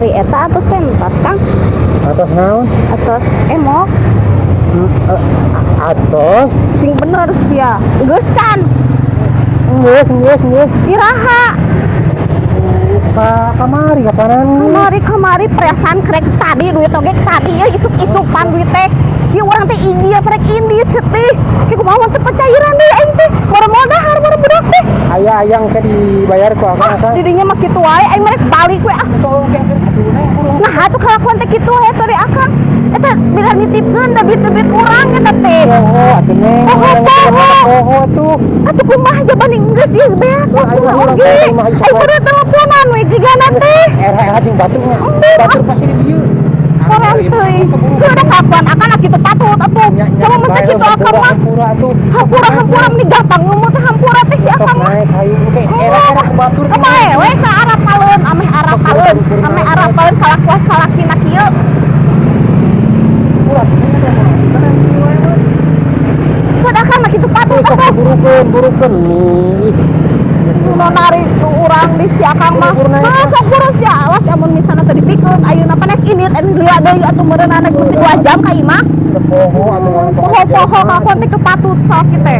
Ari eta atos pentas, Kang? Atos naon? Atos emok. Atos. Sing bener sia. Geus can? Geus, geus, geus. Iraha? Ka kamari kapanan? Kamari kamari, perasaan krek tadi duit oge tadi ya, isuk-isukan duit teh. Ya urang teh ijil prek indit setih. Ki kumaha teh pecairan deui aing teh. Boro dahar boro budak teh. Aya ayang ke dibayar ku akang Ah, akang. Didinya mah kitu wae, aing merek balik we ah. Tolong ke aduh, Neng, kurang. Nah, atuh kalakuan teh kitu wae tuh di akang. Eta bila nitipkeun da duit-duit urang eta teh. Poho atuh, Neng. Poho, poho. Poho tuh. Atuh kumaha jaban geus ieu beak Wah, ayo, waktu ayo, oge. Ayo, ayo, ayo, Ayo kudu teleponan we jigana teh. RH jeung batur nya. Embung, Batur pasti di dieu. Orang teuing. Heuh, da kalakuan akang kitu patut atuh. Coba mun teh kitu akang mah. Hampura tuh. Hampura hampura meni gampang ngomong teh hampura teh si akang mah. Naik hayu oke. Era-era ke batur. Kumaha we sa arapaleun, ameh arapaleun, ameh arapaleun kalakuan salakina kieu. Hampura. Heuh, akang mah kitu patut Sok atuh. Burukeun, burukeun nih. Nu narik nu urang di si akang mah. Buru-buru naik. Heuh, sok buru sia, awas amun misalna teu dipikeun ayeuna pa naik indit anu lila deui atuh meureun naik 2 jam ka imah. Poho atuh. Poho-poho kalakuan teh patut salaki teh.